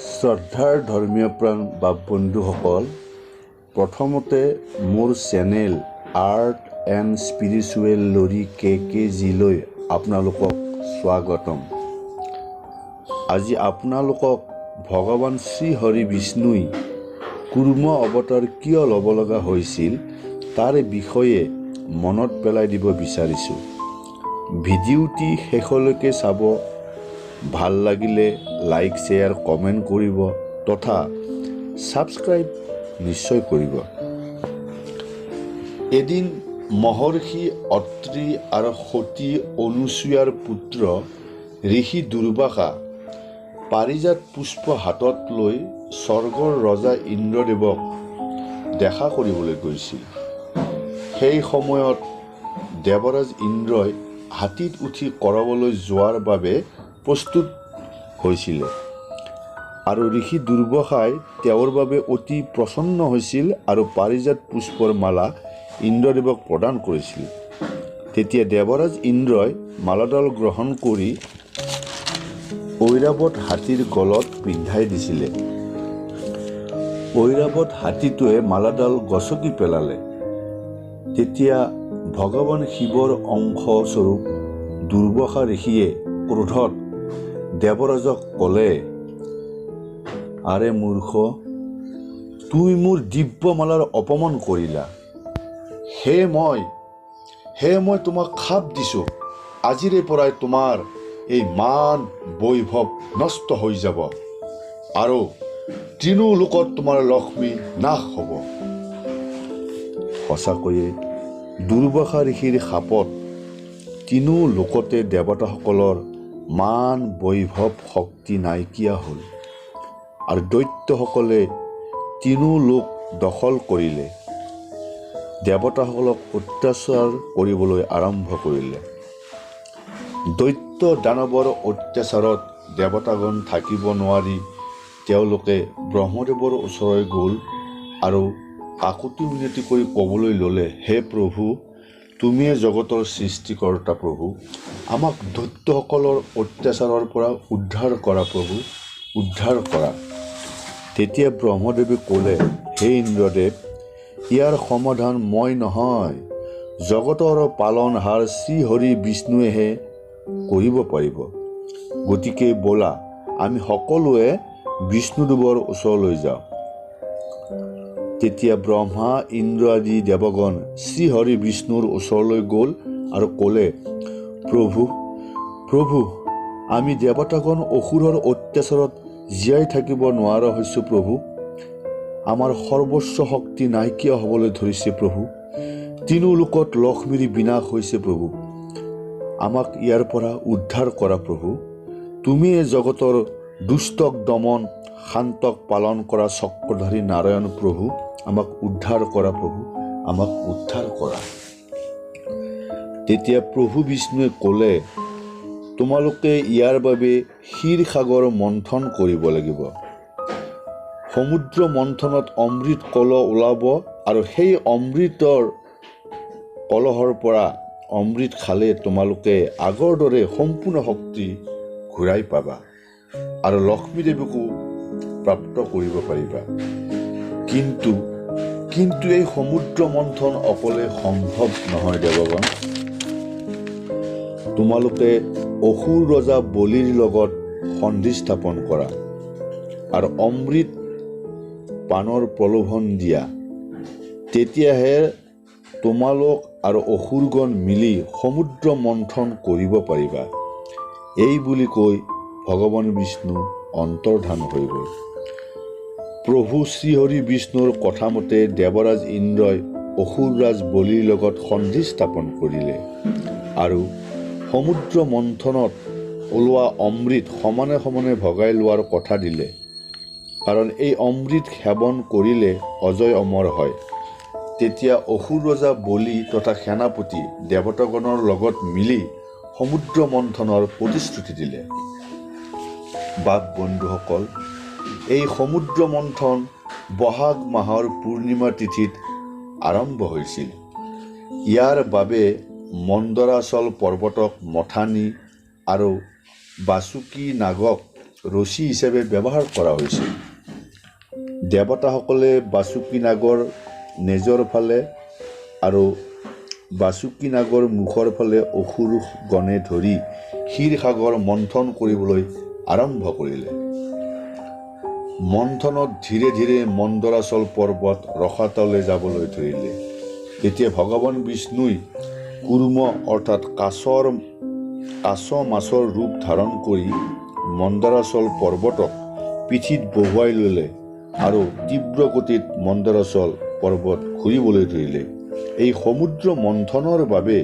শ্ৰদ্ধাৰ ধৰ্মীয় প্ৰাণ বাপ বন্ধুসকল, প্ৰথমতে মোৰ চেনেল আৰ্ট এণ্ড স্পিৰিচুৱেল লৰি কে কে জিলৈ আপোনালোকক স্বাগতম। আজি আপোনালোকক ভগৱান শ্ৰী হৰি বিষ্ণুই কুৰ্ম অৱতাৰ কিয় ল'ব লগা হৈছিল, তাৰ বিষয়ে মনত পেলাই দিব বিচাৰিছোঁ। ভিডিঅ'টি শেষলৈকে চাব। ভাল লাগিলে লাইক, শ্বেয়াৰ, কমেণ্ট কৰিব তথা ছাবস্ক্ৰাইব নিশ্চয় কৰিব। এদিন মহৰ্ষি অত্ৰি আৰু সতী অনুসূয়াৰ পুত্ৰ ঋষি দুৰ্বাসা পাৰিজাত পুষ্প হাতত লৈ স্বৰ্গৰ ৰজা ইন্দ্ৰদেৱক দেখা কৰিবলৈ গৈছিল। সেই সময়ত দেৱৰাজ ইন্দ্ৰই হাতীত উঠি কৰবলৈ যোৱাৰ বাবে প্ৰস্তুত হৈছিলে আৰু ঋষি দুৰ্বাসাই তেওঁৰ বাবে অতি প্ৰসন্ন হৈছিল আৰু পাৰিজাত পুষ্পৰ মালা ইন্দ্ৰদেৱক প্ৰদান কৰিছিল। তেতিয়া দেৱৰাজ ইন্দ্ৰই মালাডাল গ্ৰহণ কৰি ঐৰাৱত হাতীৰ গলত পিন্ধাই দিছিলে। ঐৰাৱত হাতীটোৱে মালাডাল গছকি পেলালে। তেতিয়া ভগৱান শিৱৰ অংশস্বৰূপ দুৰ্বাসা ঋষিয়ে ক্ৰোধত দেৱৰাজক ক'লে, "আৰে মূৰ্খ, তুই মোৰ দিব্যমালাৰ অপমান কৰিলা। সেয়ে মই তোমাক শাপ দিছোঁ, আজিৰে পৰাই তোমাৰ এই মান বৈভৱ নষ্ট হৈ যাব আৰু তিনিও লোকত তোমাৰ লক্ষ্মী নাশ হ'ব।" সঁচাকৈয়ে দুৰ্বাসা ঋষিৰ শাপত তিনিও লোকতে দেৱতাসকলৰ মান বৈভৱ শক্তি নাইকিয়া হ'ল আৰু দৈত্যসকলে তিনিও লোক দখল কৰিলে, দেৱতাসকলক অত্যাচাৰ কৰিবলৈ আৰম্ভ কৰিলে। দৈত্য দানৱৰ অত্যাচাৰত দেৱতাগণ থাকিব নোৱাৰি তেওঁলোকে ব্ৰহ্মদেৱৰ ওচৰলৈ গ'ল আৰু কাকূতি মিনতি কৰি ক'বলৈ ল'লে, "হে প্ৰভু, তুমিয়ে জগতৰ সৃষ্টিকৰ্তা প্ৰভু, আমাক দৈত্যসকলৰ অত্যাচাৰৰ পৰা উদ্ধাৰ কৰা প্ৰভু, উদ্ধাৰ কৰা।" তেতিয়া ব্ৰহ্মদেৱে ক'লে, "হে ইন্দ্ৰদেৱ, ইয়াৰ সমাধান মই নহয়, জগতৰ পালনহাৰ শ্ৰীহৰি বিষ্ণুৱেহে কৰিব পাৰিব। গতিকে ব'লা, আমি সকলোৱে বিষ্ণুদেৱৰ ওচৰলৈ যাওঁ।" তেতিয়া ব্ৰহ্মা, ইন্দ্ৰ আদি দেৱগণ শ্ৰীহৰি বিষ্ণুৰ ওচৰলৈ গ'ল আৰু ক'লে, "প্ৰভু, প্ৰভু, আমি দেৱতাগণ অসুৰৰ অত্যাচাৰত জীয়াই থাকিব নোৱাৰা হৈছোঁ প্ৰভু। আমাৰ সৰ্বস্ব শক্তি নাইকিয়া হ'বলৈ ধৰিছে প্ৰভু। তিনিও লোকত লক্ষ্মীৰ বিনাশ হৈছে প্ৰভু। আমাক ইয়াৰ পৰা উদ্ধাৰ কৰা প্ৰভু। তুমিয়ে জগতৰ দুষ্টক দমন, শান্তক পালন কৰা চক্ৰধাৰী নাৰায়ণ প্ৰভু, আমাক উদ্ধাৰ কৰা প্ৰভু, আমাক উদ্ধাৰ কৰা।" তেতিয়া প্ৰভু বিষ্ণুৱে ক'লে, "তোমালোকে ইয়াৰ বাবে ক্ষীৰসাগৰ মন্থন কৰিব লাগিব। সমুদ্ৰ মন্থনত অমৃত কলহ ওলাব আৰু সেই অমৃতৰ কলহৰ পৰা অমৃত খালে তোমালোকে আগৰ দৰে সম্পূৰ্ণ শক্তি ঘূৰাই পাবা আৰু লক্ষ্মী দেৱীকো প্ৰাপ্ত কৰিব পাৰিবা। কিন্তু এই সমুদ্ৰ মন্থন অকলে সম্ভৱ নহয় দেৱগণ। তোমালোকে অসুৰ ৰজা বলিৰ লগত সন্ধি স্থাপন কৰা আৰু অমৃত পানৰ প্ৰলোভন দিয়া। তেতিয়াহে তোমালোক আৰু অসুৰগণ মিলি সমুদ্ৰ মন্থন কৰিব পাৰিবা।" এই বুলি কৈ ভগৱান বিষ্ণু অন্তৰ্ধান হৈ গ'ল। প্ৰভু শ্ৰীহৰি বিষ্ণুৰ কথামতে দেৱৰাজ ইন্দ্ৰই অসুৰৰাজ বলিৰ লগত সন্ধি স্থাপন কৰিলে আৰু সমুদ্ৰ মন্থনত ওলোৱা অমৃত সমানে সমানে ভগাই লোৱাৰ কথা দিলে, কাৰণ এই অমৃত সেৱন কৰিলে অজয় অমৰ হয়। তেতিয়া অসুৰ ৰজা বলি তথা সেনাপতি দেৱতাগণৰ লগত মিলি সমুদ্ৰ মন্থনৰ প্ৰতিশ্ৰুতি দিলে। বাপ বন্ধুসকল, এই সমুদ্ৰ মন্থন বহাগ মাহৰ পূৰ্ণিমা তিথিত আৰম্ভ হৈছিল। ইয়াৰ বাবে মন্দৰাচল পৰ্বতক মথানি আৰু বাসুকী নাগক ৰছী হিচাপে ব্যৱহাৰ কৰা হৈছিল। দেৱতাসকলে বাসুকী নাগৰ নেজৰ ফালে আৰু বাসুকী নাগৰ মুখৰ ফালে অসুৰগণে ধৰি ক্ষীৰসাগৰ মন্থন কৰিবলৈ আৰম্ভ কৰিলে। মন্থনত ধীৰে ধীৰে মন্দৰাচল পৰ্বত ৰসাতলে যাবলৈ ধৰিলে। তেতিয়া ভগৱান বিষ্ণুই কুৰ্ম অৰ্থাৎ কাছ মাছৰ ৰূপ ধাৰণ কৰি মন্দৰাচল পৰ্বতক পিঠিত বহুৱাই ল'লে আৰু তীব্ৰ গতিত মন্দৰাচল পৰ্বত ঘূৰিবলৈ ধৰিলে। এই সমুদ্ৰ মন্থনৰ বাবে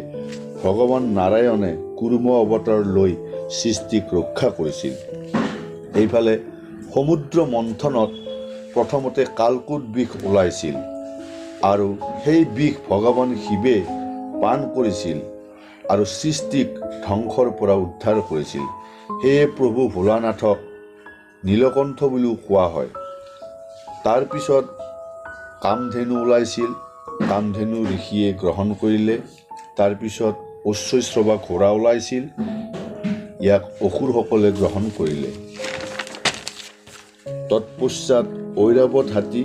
ভগৱান নাৰায়ণে কুৰ্ম অৱতাৰ লৈ সৃষ্টিক ৰক্ষা কৰিছিল। এইফালে সমুদ্ৰ মন্থনত প্ৰথমতে কালকুট বিষ ওলাইছিল আৰু সেই বিষ ভগৱান শিৱে পান কৰিছিল আৰু সৃষ্টিক ধ্বংসৰ পৰা উদ্ধাৰ কৰিছিল। সেয়ে প্ৰভু ভোলানাথক নীলকণ্ঠ বুলিও কোৱা হয়। তাৰপিছত কামধেনু ওলাইছিল, কামধেনু ঋষিয়ে গ্ৰহণ কৰিলে। তাৰপিছত ঐশ্বৰ্যবা ঘোঁৰা ওলাইছিল, ইয়াক অসুৰসকলে গ্ৰহণ কৰিলে। তৎপশ্চাৎ ঐৰাৱত হাতী,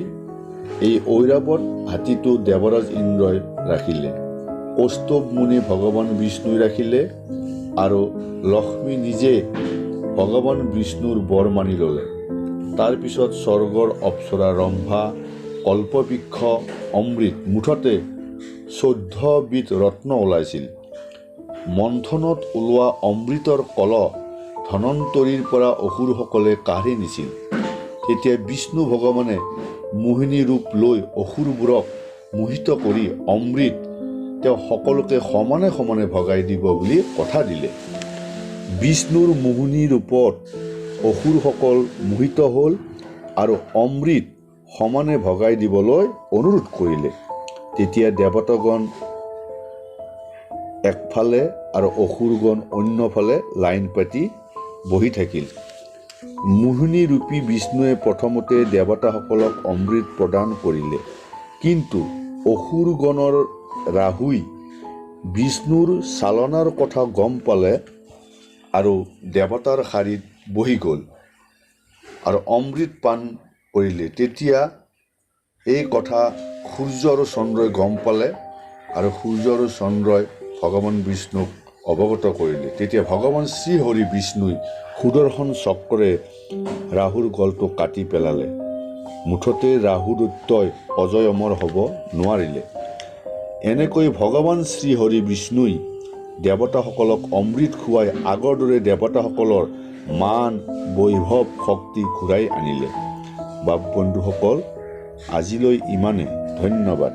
এই ঐৰাৱত হাতীটো দেৱৰাজ ইন্দ্ৰই ৰাখিলে, কৌস্তভ মুনি ভগৱান বিষ্ণুই ৰাখিলে আৰু লক্ষ্মী নিজে ভগৱান বিষ্ণুৰ বৰ মানি ল'লে। তাৰপিছত স্বৰ্গৰ অপ্সৰা ৰম্ভা, কল্পবৃক্ষ, অমৃত, মুঠতে 14বিধ ৰত্ন ওলাইছিল। মন্থনত ওলোৱা অমৃতৰ কলহ ধনন্তৰীৰ পৰা অসুৰসকলে কাঢ়ি নিছিল। তেতিয়া বিষ্ণু ভগৱানে মোহিনী ৰূপ লৈ অসুৰবোৰক মোহিত কৰি অমৃত তেওঁ সকলোকে সমানে সমানে ভগাই দিব বুলি কথা দিলে। বিষ্ণুৰ মোহিনী ৰূপত অসুৰসকল মোহিত হ'ল আৰু অমৃত সমানে ভগাই দিবলৈ অনুৰোধ কৰিলে। তেতিয়া দেৱতাগণ একফালে আৰু অসুৰগণ অন্যফালে লাইন পাতি বহি থাকিল। মোহিনী ৰূপী বিষ্ণুৱে প্ৰথমতে দেৱতাসকলক অমৃত প্ৰদান কৰিলে, কিন্তু অসুৰগণৰ ৰাহুই বিষ্ণুৰ চালনাৰ কথা গম পালে আৰু দেৱতাৰ শাৰীত বহি গ'ল আৰু অমৃত পান কৰিলে। তেতিয়া এই কথা সূৰ্য আৰু চন্দ্ৰই গম পালে আৰু সূৰ্য আৰু চন্দ্ৰই ভগৱান বিষ্ণুক অৱগত কৰিলে। তেতিয়া ভগৱান শ্ৰীহৰি বিষ্ণুই সুদৰ্শন চক্ৰৰে ৰাহুৰ গলটো কাটি পেলালে। মুঠতে ৰাহু দৈত্যই অজয় অমৰ হ'ব নোৱাৰিলে। এনেকৈ ভগৱান শ্ৰীহৰি বিষ্ণুই দেৱতাসকলক অমৃত খুৱাই আগৰ দৰে দেৱতাসকলৰ মান বৈভৱ শক্তি ঘূৰাই আনিলে। বাপ বন্ধুসকল, আজিলৈ ইমানে। ধন্যবাদ।